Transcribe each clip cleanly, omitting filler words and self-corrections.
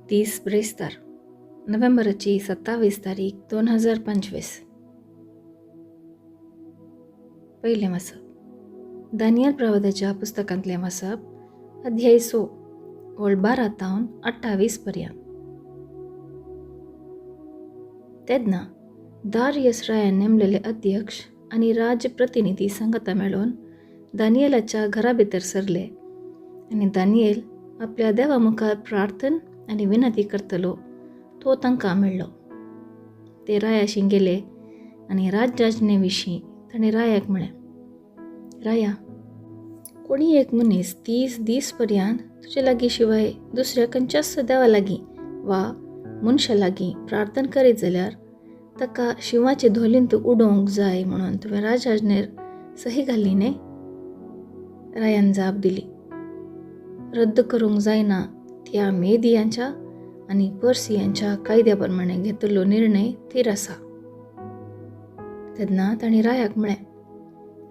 दीस ब्रेस्तार, नोव्हेंबराची 27 तारीख 2025. पयलें वाचप दानियल प्रवादाच्या पुस्तकांतलें वाचप, अध्याय 6, ओळ 12 तावन 28 पर्यंत. तेन्ना दारियस रायान नेमलेले अध्यक्ष आनी राज्य प्रतिनिधी सांगाता मेळोवन दानियलाच्या घरा भितर सरले आनी दानियल आपल्या देवा मुखार प्रार्थन आनी विनंती करतलो तो तांकां मेळ्ळो. ते रायाशी गेले आनी राज्याज्ञे विशीं ताणें रायाक म्हळें, राया, कोणी एक मनीस 30 दीस पर्यंत तुजे लागीं शिवाय दुसऱ्या खंयच्याच देवा लागीं वा मनशा लागीं प्रार्थना करीत जाल्यार ताका शिंवाचे धोलींत उडोवंक जाय म्हणून तुवें राजाज्ञेर सही घाल्ली न्ही? रायान जाप दिली, रद्द करूंक जायना त्या मेदियांच्या आनी पर्सियांच्या कायद्या प्रमाणे घेतिल्लो निर्णय थीर आसा. तेन्ना तांणी रायाक म्हळें,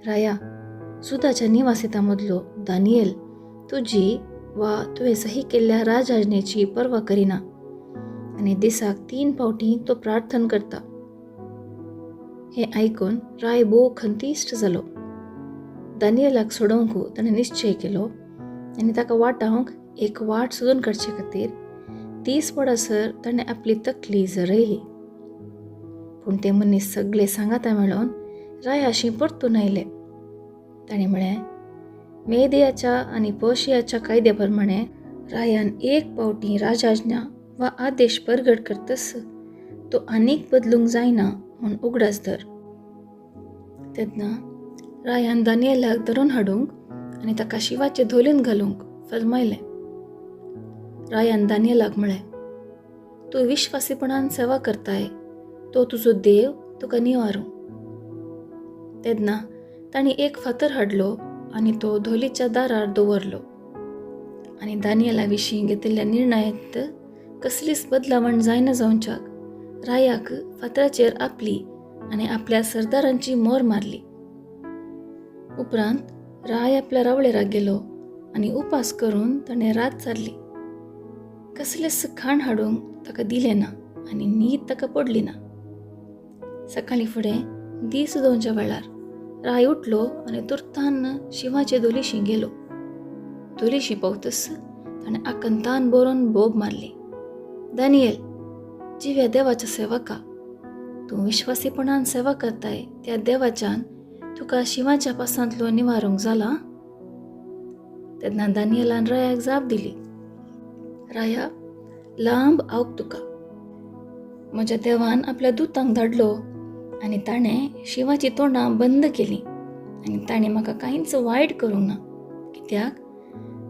राया, जुदाच्या निवासितां मदलो दानियल तुजी वा तुवें सही केल्ल्या राजाज्ञेची पर्वा करिना आनी दिसाक 3 फावटीं तो प्रार्थना करता. हें आयकून राय भोव खंतीश्ट जालो. दानियलाक सोडोवंक ताणें निश्चय केलो आनी ताका वाटावंक एक वाट सोदून काडचे खातीर 30 पडासर ताणें आपली तकली झरयली. पूण ते मनीस सगळे सांगाता मेळोवन रायाशी परतून आयले. ताणें म्हळें, मेदियाच्या आनी पर्शियाच्या कायद्या प्रमाणे रायान 1 फावटी राजाज्ञा वा आदेश परगट करतस तो आनीक बदलूंक जायना म्हूण उगडास धर. तेन्ना रायान दानियलाक धरून हाडूंक आनी ताका शिंवाचे धोलींत घालूंक फर्मायलें. रायान दानियलाक म्हळें, तूं विश्वासीपणान सेवा करताय तो तुजो देव तुका निवारूं. तेन्ना तांणी एक फातर हाडलो आनी तो धोलीच्या दारार दवरलो आनी दानियला विशीं घेतिल्ल्या निर्णयांत कसलीच बदलावण जायना जावच्याक रायाक फातराचेर आपली आनी आपल्या सरदारांची मोर मारली. उपरांत राय आपल्या रावळेराक गेलो आनी उपास करून ताणें रात सारली. कसलेंच खाण हाडूंक ताका दिलें ना आनी न्हीद ताका पडली ना. सकाळीं फुडें दीस उदोवच्या वेळार राय उठलो आनी तुर्तान शिंवाचे धोलीशी गेलो. धोलीशी पावतच ताणें आकंतान बरोवन बोब मारली, दानियल, जिव्या देवाच्या सेवका, तूं विश्वासीपणान सेवा करताय त्या देवाच्यान तुका शिंवाच्या पासांतलो निवारूंक जाला? तेन्ना दानियलान रायाक जाप दिली, राया, लांब आवक तुका. म्हज्या देवान आपल्या दुतांक धाडलो आनी ताणें शिंवाची तोंडां बंद केली आनी ताणें म्हाका कांयच वायट करूंक ना, कित्याक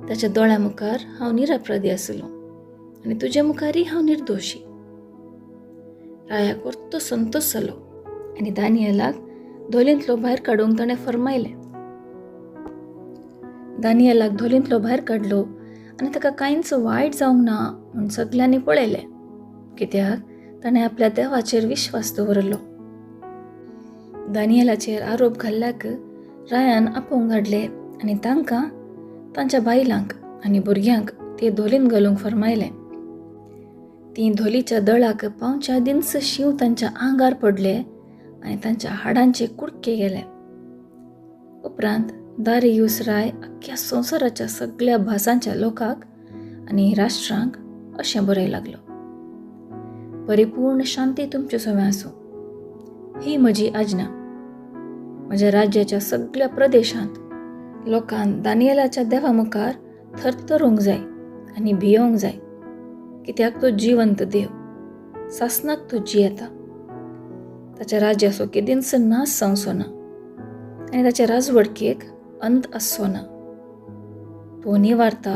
ताच्या दोळ्या मुखार हांव निरपराधी आसलो आनी तुज्या मुखारय हांव निर्दोशी. रायाक परतो संतोश जालो आनी दानियलाक धोलींतलो भायर काडूंक ताणें फर्मायलें. दानियलाक धोलींतलो भायर काडलो आनी ताका कांयच वायट जावंक ना म्हूण सगल्यांनी पळयलें, कित्याक ताणें आपल्या देवाचेर विश्वास दवरलो. दानियलाचेर आरोप घाल्ल्याक रायान आपोवंक धाडले आनी तांकां, तांच्या बायलांक आनी भुरग्यांक ते धोलींत घालूंक फर्मायलें. तीं धोलीच्या दळाक पावच्या आदींच शींव तांच्या आंगार पडले आनी तांच्या हाडांचे कुडके गेले. उपरांत दारियूस राय अख्ख्या संवसाराच्या सगळ्या भासांच्या लोकांक आनी राष्ट्रांक अशें बरय लागलो, परिपूर्ण शांती तुमचे सवें आसूं. ही म्हजी आज्ञा. म्हज्या राज्याच्या सगळ्या प्रदेशांत लोकान दानियलाच्या देवा मुखार थरथरूंक जाय आनी भियोंक जाय, कित्याक तो जिवंत देव, सासनाक तो जियेता. ताच्या राज्याचो केदींच नाश जावचो ना आनी ताच्या राजवडकेक अंत आसचो ना. तो निवारता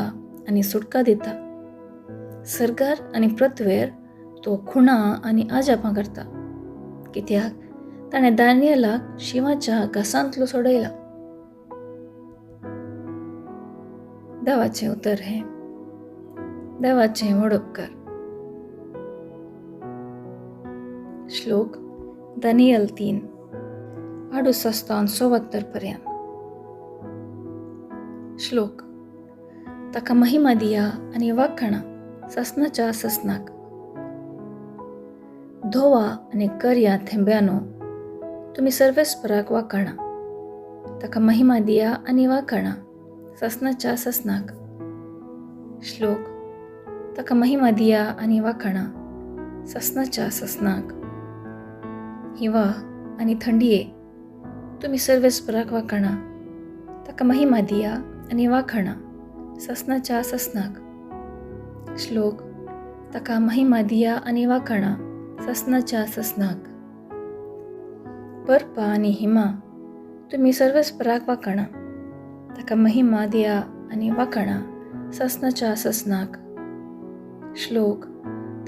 आनी सुटका दिता. सरकार आनी पृथ्वेर तो खुणा आनी आजापां करता, कित्याक ताणें दानियलाक शिंवाच्या घासांतलो सोडयला. देवाचें उतर हें. देवाचें व्हड उपकार. श्लोक दानियल 3 68 74 पर्यंत. श्लोक, ताका महिमा दिया आनी वाखाणा सासनाच्या सासनाक. धोवा आनी करया थेंब्यानो, तुमी सर्वेस्पराक वाखाणा. ताका महिमा दिया आनी वाखाणा सासनाच्या सासनाक. श्लोक. ताका महिमा दिया आनी वाखाणा सासनाच्या सासनाक. हिवा आनी थंडये, तुमी सर्वेस्पराक वाखाणा. ताका महिमा दिया आनी वाखाणा सासनाच्या सासनाक. श्लोक. ताका महिमा दिया आनी वाखाणा सासनाच्या सासनाक. बर्फा आनी हिमा, तुमी सर्वेस्पराक वाखाणा. ताका महिमा दिया आनी वाखाणा सासनाच्या सासनाक. श्लोक.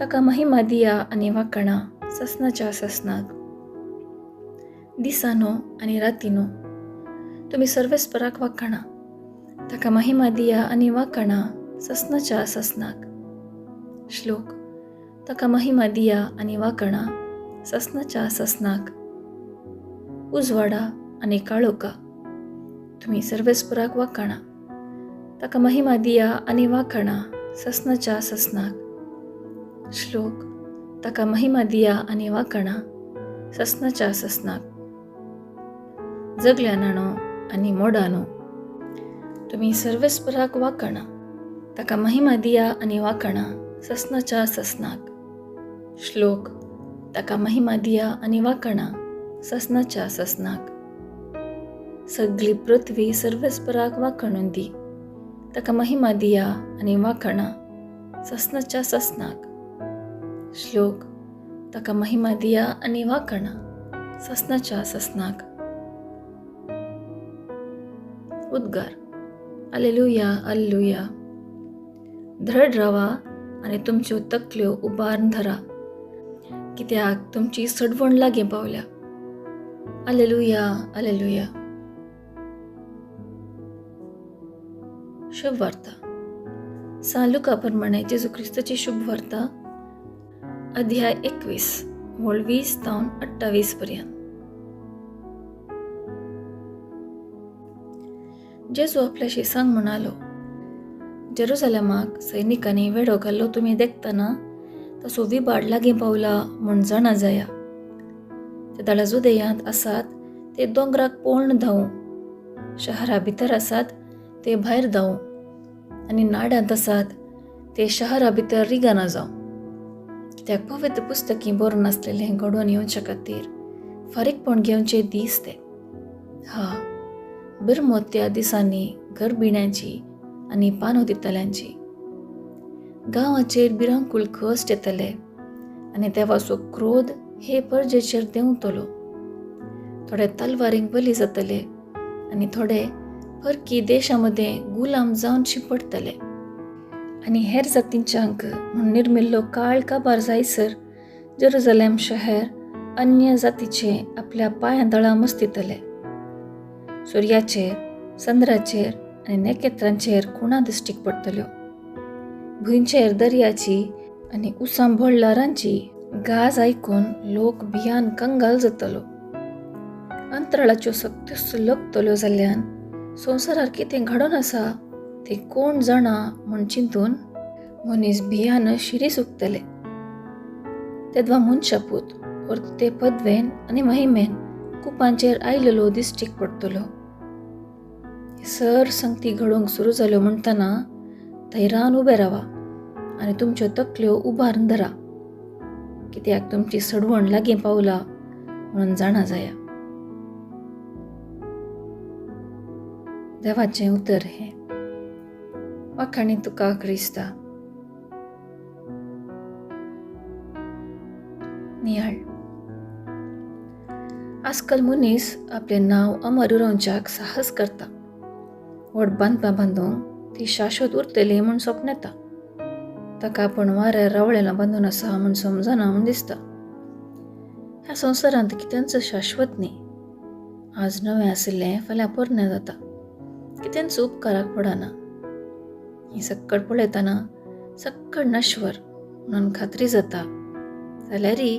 ताका महिमा दिया आनी वाखाणा सासनाच्या सासनाक. दिसानो आनी रातीनो, तुमी सर्वेस्पराक वाखाणा. ताका महिमा दिया आनी वाखाणा सासनाच्या सासनाक. श्लोक. ताका महिमा दिया आनी वाखाणा सासनाच्या सासनाक. उजवाडा आनी काळोखा, तुमी सर्वेस्पराक वाखाणा. ताका महिमा दिया आनी वाखाणा सासनाच्या सासनाक. श्लोक. ताका महिमा दिया आनी वाखाणा सासनाच्या सासनाक. जगल्या नाणो आनी मोडानो, तुमी सर्वेस्पराक वाखाणा. ताका महिमा दिया आनी वाखाणा सासनाच्या सासनाक. श्लोक. ताका महिमा दिया आनी वाखाणा सासनाच्या सासनाक. सगळी पृथ्वी सर्वेस्पराक वाखाणून दी. ताका महिमा दिया आनी वाखाणा सासनाच्या सासनाक. श्लोक. ताका महिमा दिया आनी वाखाणा सासनाच्या सासनाक. उद्गार. आलेलुया, आलेलुया. धड रावा आनी तुमच्यो तकल्यो उबारून धरा, कित्याक तुमची सडवण लागीं पावल्या. आलेलुया, आलेलुया. शुभ वार्ता. सा लुका प्रमाणे जेजू क्रिस्ताची शुभ वार्ता, अध्याय 21 वळ 20 तावन 28 पर्यंत. जेजू आपल्याशी सांग म्हणालो, जेरुजालेमाक सैनिकांनी वेडो घाल्लो तुमी देखतना तसो विबाड लागीं पावला म्हूण जाणा जाया. ते दाडा जुदेयांत आसात ते दोंगराक पळोवन धांवूं, शहरा भितर आसात ते भायर धांवूं, आनी नाडांत आसात ते शहरा भितर रिगाना जावं. कित्याक पवित्र पुस्तकी बरोवन आसलेलें घडोवन येवच्या खातीर फारीकपण घेवचे दीस ते. हा, बिरमोत त्या दिसांनी गरबिण्यांची आनी पानो दितल्यांची. गांवाचेर भिरांकूळ कश्ट येतले आनी देवाचो क्रोध हे परजेचेर देंवतलो. थोडे तलवारींक बली जातले आनी थोडे परकी देशा मदें गुलाम जावन शिंपडटले. आनी हेर जातींच्यांक म्हूण निर्मिल्लो काळ काबार जायसर जेरुजलेम शहर अन्य जातीचे आपल्या पांयां दळा मस्तितले. सुर्याचेर, चंद्राचेर आनी नखेत्रांचेर खुणा दिश्टीक पडटल्यो. भुंयचेर दर्याची आनी उसांभळ ल्हारांची गाज आयकून लोक भियान कंगाल जातलो. अंतराळाच्यो सक्त्यो लकतल्यो जाल्ल्यान संवसारार कितें घडोवन आसा तें कोण जाणा म्हूण चिंतून मनीस भियान शिरी सुकतले. तेदवा मनशापूत ते पदवेन आनी महिमेन कुपांचेर आयलेलो दिश्टीक पडटलो. सर संगती घडोवंक सुरू जाल्यो म्हणटना थैरान उबे रावा आनी तुमच्यो तकल्यो उबारून धरा, कित्याक तुमची सडवण लागीं पावला म्हणून जाणा जाया. देवाचें उतर हें. वाखाणी तुका क्रिस्ता. नियाळ. आजकाल मनीस आपलें नांव अमर उरोवच्याक साहस करता. व्हड बांदपां बांदूंक ती शाश्वत उरतली म्हूण सपनेता. ताका आपूण वाऱ्यार रावळेला बांदून आसा म्हूण समजना म्हूण दिसता. ह्या संवसारांत कितेंच शाश्वत न्ही. आज नवें आशिल्लें फाल्यां पोरणें जाता. कितेंच उपकाराक पडना. ही सक्कड पळयतना सक्कड नश्वर म्हणून खात्री जाता. जाल्यारय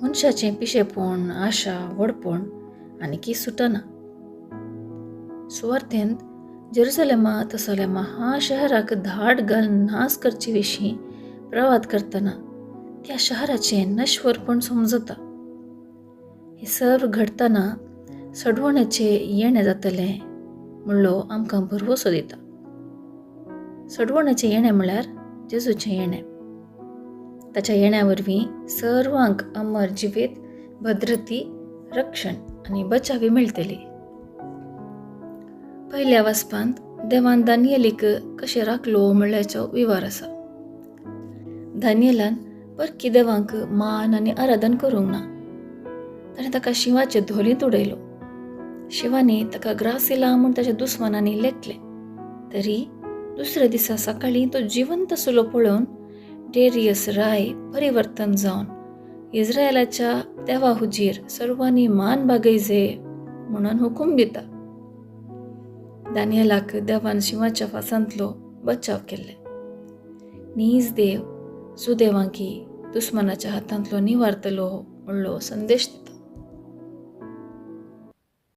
मनशाचें पिशेपण, आशा, व्हडपण आनीकी सुटना. सुवार्थेंत जेरुसलेमा तसल्या महाशहराक धाड घालून नाश करचे विशीं प्रवाद करतना त्या शहराचें नश्वरपण समजता. हें सर्व घडटना सडवण्याचें येणें जातलें म्हणलो आमकां भरवसो दिता. सडवण्याचें येणें म्हळ्यार जेजूचें येणें. ताच्या येण्या वरवीं सर्वांक अमर जिवीत, भद्रती, रक्षण आनी बचावी मेळटली. पयल्या वाचपांत देवान दानियेलीक कशें राखलो म्हणल्याचो विवार आसा. दानियेलान परकी देवांक मान आनी आराधन करूंक ना. ताणें ताका शिंवाचे धोलींत उडयलो. शिंवांनी ताका ग्रासिला म्हूण ताच्या दुस्मानांनी लेखलें. तरी दुसऱ्या दिसा सकाळीं तो जिवंत आसलो पळोवन डेरियस राय परिवर्तन जावन इस्रायलाच्या देवा हुजीर सर्वांनी मान बागयजे म्हणून हुकूम दिता. दानियेलाक देवान शिंवाच्या फासांतलो बचाव केल्ले. नीज देव सुदेवांकी दुस्मानाच्या हातांतलो निवारतलो म्हणलो संदेश दिता.